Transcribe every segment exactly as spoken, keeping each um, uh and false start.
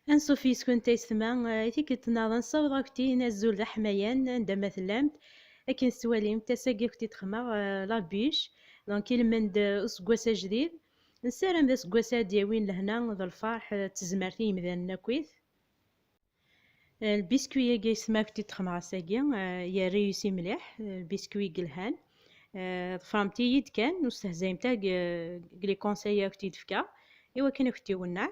Anṣuf yis-kent ay yessetma, eh, i tikkelt nniḍen ssawḍeɣ-ak-d-in azul d aḥmayan anda ma tellamt. Akken tettwalimt, ass-agi ad ak-d-xedmeɣ, eh, la bûche. Donc, ilmend, eh, useggas ajdid. Nessaram d aseggas ad d-yawin lehna d lferḥ, eh, d tezmert i yimdanen akkit. Eh, lbiskwi-agi ay yessetma ad ak-d-xedmeɣ ass-agi, eh, yerra réussi mliḥ, eh, lbiskwi yelhan. Eh, ḍefremt-iyi-d kan, ur stehzayemt ara deg, deg les conseils ay ak-d-fkiɣ, i wakken ad ak-d-iwenneɛ.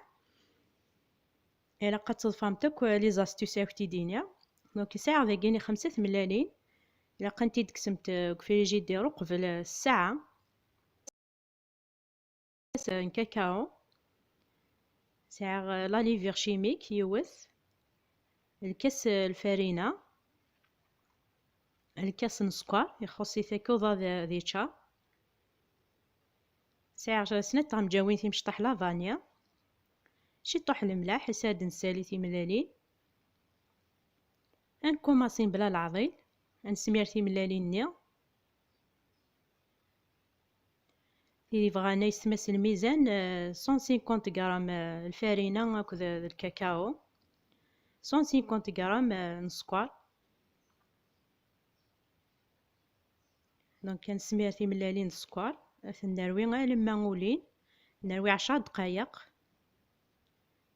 Ilaq ad tḍefremt akk les astuces i ak-d-iniɣ. Donc, sɛiɣ dagi-ni xemsa tmellalin. Ilaq ad tent-id-tekksemt, eh, deg ufrijidir uqbel, eh, ssaɛa. Lkas n kakao. Sɛiɣ, eh, la levure chimique, yiwet. Lkas, eh, lfarina. Lkas n sskeṛ, ixuṣṣ-it akka uḍad ad yeččar. Sɛiɣ snat tɣemǧawin timecṭaḥ la vanille. Ciṭuḥ lemlaḥ, ass-a ad nsali timellalin. Ad nkumaṣi mebla leɛḍil, ad nesmir timellalin-nni. Tid yebɣan ay yessetma s lmizan, eh, cent cinquante grammes, eh, lfarina akked, eh, d lkakao, cent cinquante grammes, eh, n sskeṛ. Donc, ad nesmir timellalin d sskeṛ, ad ten-nerwi alamma ulin, nerwi ɛecra dqayeq.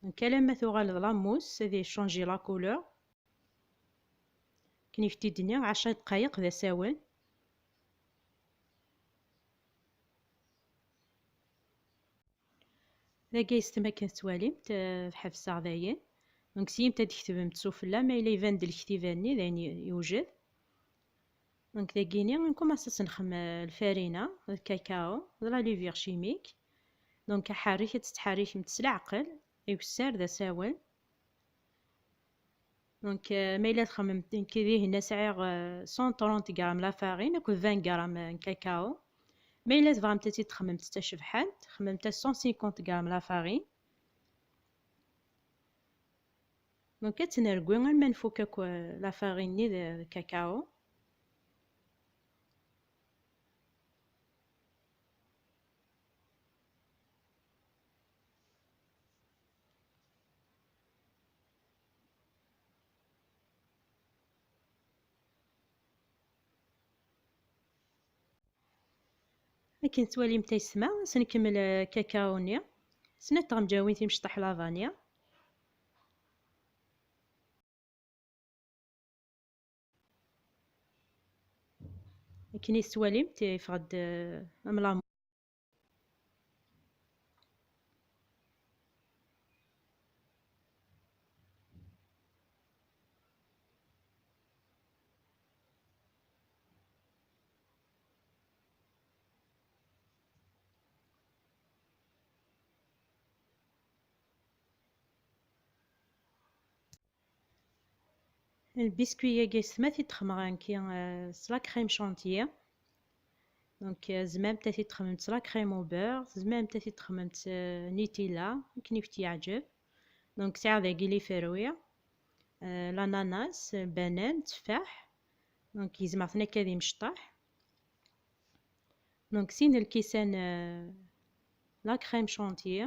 Donc, alamma tuɣal d la mousse, ad yechanji la couleur. Akken i k-t-id-nniɣ, ɛecra dqayeq d asawen. Dagi yessetma akken tettwalimt, eh, ḥebseɣ dayen. Donc, syimt ad d-tketbemt sufella, ma yella iban-d lektiba-nni, d ayen y-, yewjed. Donc, dagi-ni, nkumaṣ ad s-nexdem, eh, lfarina, d lkakao, d la levure chimique. Donc, aḥerrek ad tettḥerrikemt s leɛqel, akessar d asawen. Donc, euh, ma yella txemmemt, nekk dihin sɛiɣ, euh, cent trente grammes la farine akked vingt grammes n kakao. Ma yella tebɣamt ad tt-id-txemmemt d tacebḥant, xemmemt-as cent cinquante grammes la farine. Donc, ad tt-nerwi arma nfuk akk, euh, la farine-nni d, d kakao. Akken tettwalimt ay yessetma, ad s-nkemmel, eh, kakao-nni. Snat tɣemǧawin timecṭaḥ la vanille. Akken i tettwalimt, yeffeɣ-d, eh, am la Lbiskwi-agi s tmat i d-xemmeɣ nekki, euh, s la crème chantilly. Donc, euh, tzemremt ad t-id-txedmemt s la crème au beurre, tzemremt ad t-id-txedmemt s, euh, Nutella, akken i kent-yeɛǧeb. Donc, sɛiɣ dagi les fruits, euh, l'ananas, lbanan, tteffaḥ. Donc, gezmeɣ-ten akka d imecṭaḥ. Donc, sin lkisan, euh, la crème chantilly.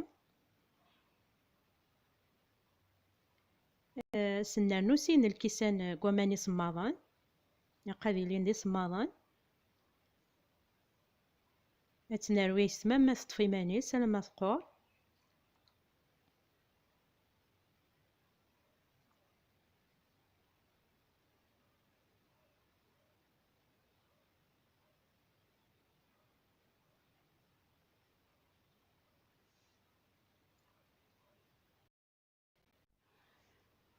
Euh, ad s-nernu sin lkisan, euh, n waman isemmaḍen. Ilaq ad ilin d isemmaḍen. Ad tt-nerwi s tmam ma teṭṭef iman-is alamma teqqur.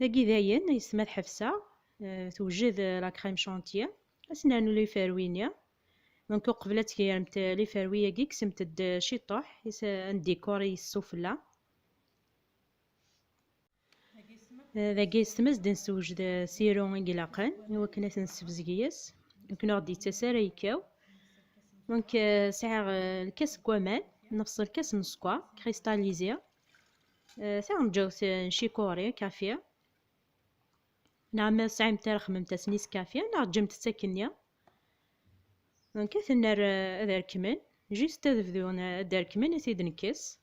Dagi dayen, yessetma ad ḥebseɣ, euh, tewjed, euh, la crème chantilly. Ad s-nernu les fruits-nni. Donc, uqbel ad tegremt, euh, les fruits-agi, kksemt-d, euh, ciṭuḥ, is-, un décor i yessufella. Euh, dagi yessetma ad d-nessewjed, euh, sirop i ilaqen, i wakken ad t-nessebzeg yes, akken ur ɣ-d-yettas ara yekkaw. Donc, euh, sɛiɣ, euh, lkas n waman, nefṣ lkas n sskeṛ cristallisé. Euh, taɣenǧawt, euh, n cikuri, kaffi. Neɣ ma tesɛimt ara, xedmemt-as Nescafé, neɣ ǧǧemt-tt akkenni. Donc, ad ten-nerr, euh, ad rekmen. Juste ad bdun, euh, ad rekmen, ad t-id-nekkes.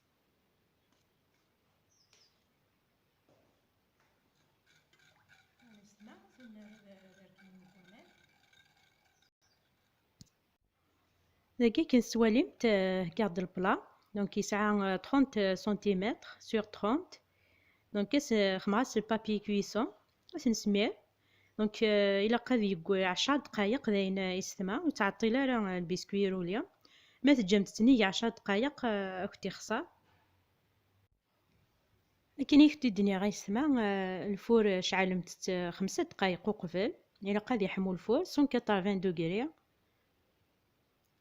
Dagi akken tettwalimt, euh, garde le plat. Donc, yesɛa, euh, trente centimètres sur trente. Donc, as-, xemɣ-as le papier cuisson. Ad t-nesmir. Donc, euh, ilaq ad yegg ɛecra dqayeq, d ayen, euh, isetma. Ur ttɛeṭṭil ara, euh, lbiskuit rulli. Ma teǧǧamt-t nnig ɛecra dqayeq, euh, ad kent-ixṣer. Akken i kent-id-nniɣ a yesma, eh, lfur, eh, ceɛlemt-t, eh, xemsa dqayeq uqbel. Ilaq ad yeḥmu lfur, cent quatre-vingts degrés.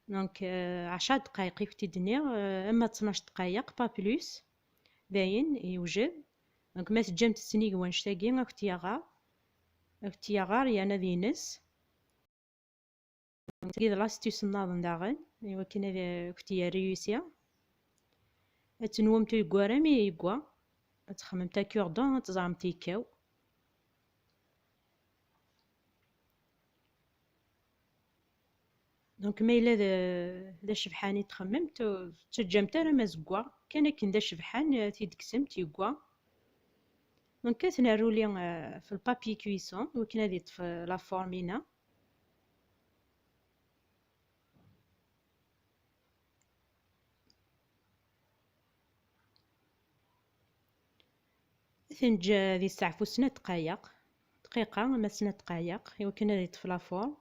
Donc, eh, ɛecra dqayeq i kent-id-nniɣ, eh, ama tnac dqayeq, pas plus. Dayen, yewjed. Donc, ma teǧǧamt-t nnig wannect-agi, ad kent-yaɣer. Ad kent-yaɣer, yerna ad ines. Tagi d l'astuce nniḍen daɣen, i wakken ad, eh, kent-yerr réussi. Ad tenwumt ur yegwi ara mi yegwa. Ad txemmemt à cure-dent, ad teẓremt yekkaw. Donc, ma yella d, d acebḥan i txemmemt, ur tettaǧǧamt ara ma zegwa. Kan akken d acebḥan, eh, t-id-kksemt, yegwa. Donc, ad t-nerruli, eh, f le papier cuisson, i wakken ad yeṭṭef, eh, la forme-ina. Ad t-neǧǧ ad yesteɛfu snat dqayeq, dqiqa ama snat dqayeq, i wakken ad yeṭṭef la forme.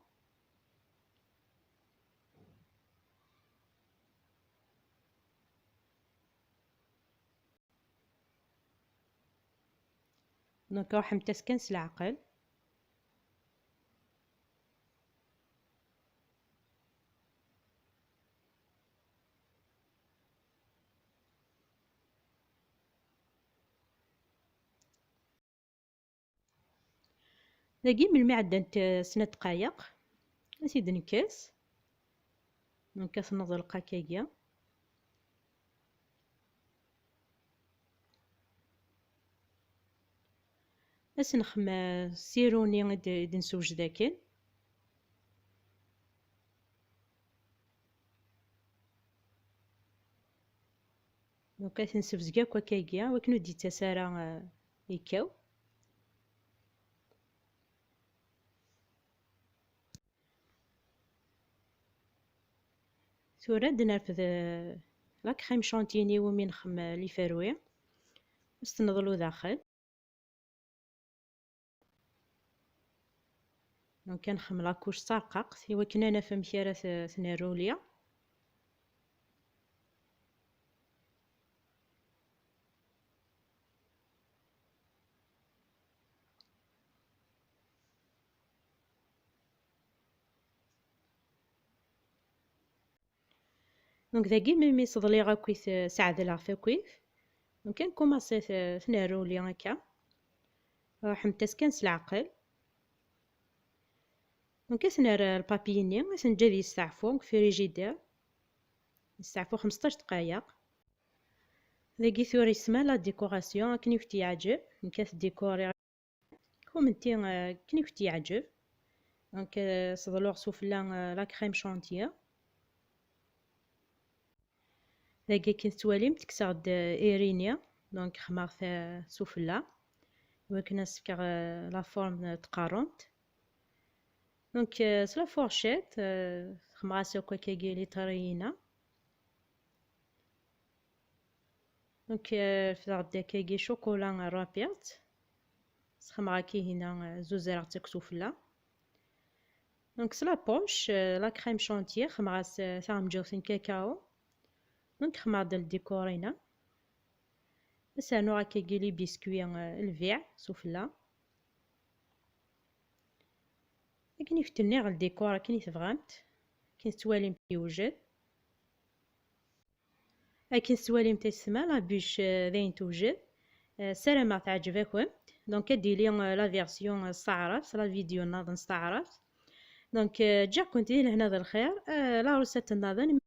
Donc, ruḥemt-as kan s leɛqel. Dagi, melmi ɛeddant, eh, snat dqayeq, ad t-id-nekkes. Donc, ad t-neḍleq akkagi. Ad s-nexdem, eh, siruni i d-, i d-nessewjed akken. Donc, ad t-nessebzeg akk akkagi, wakken ur d-yettas ara, eh, yekkaw. Tura ad nerfed, eh, la crème chantilly iwumi nxeddem, eh, les fruits. Ad s-t-neḍlu daxel. Donc, ad nxeddem la couche d tarqaqt, i wakken ad naf amek ara t-, t-nerruli. Donc, dagi, melmi seḍliɣ akkit, eh, seɛdleɣ takit. Donc, ad nkumaṣi t-, t-nerruli akka. Ruḥemt-as kan s leɛqel. Donc, ad t-nerr lpapiyi-nni, ad t-neǧǧ ad yesteɛfu deg frigidaire. Yesteɛfu xmesṭac dqayeq. Dagi tura yesma la décoration, akken i kent-yeɛǧeb. Nekk ad t-décoriɣ. Kummenti, euh, akken i kent-yeɛǧeb. Donc, euh, seḍluɣ sufella, euh, la crème chantilly. Dagi akken tettwalimt, kkseɣ-d, euh, iri-nni. Donc, xemɣ-t, euh, sufella. Iwakken ad s-fkeɣ, euh, la forme, euh, tqerrunt. Donc, euh, s la fourchette, euh, xemɣ-as akk akkagi les traits-ina. Donc, euh, refdeɣ-d akkagi chocolat râpé. Sxemɣ-as akkagi, euh, zuzreɣ-tt akk sufella. Donc, s la poche, euh, la crème chantilly, xemɣ-as, euh, taɣenǧawt n cacao. Donc, xemɣ-d le décor-ina. Ad s-rnuɣ akkagi les biscuits, euh, lbiɛ sufella. Akken i kent-nniɣ, le décor akken i tebɣamt, akken tettwalimt yewjed. Akken tettwalimt a yesma, la bûche, euh, d ayen tewjed. Euh, ssarameɣ teɛǧeb-akent. Donc, ad d-tili, euh, la version, euh, s taɛrabt, la vidéo nniḍen s taɛrabt. Donc, euh, ǧǧiɣ-kent di lehna d lxir. Euh, la recette nniḍen,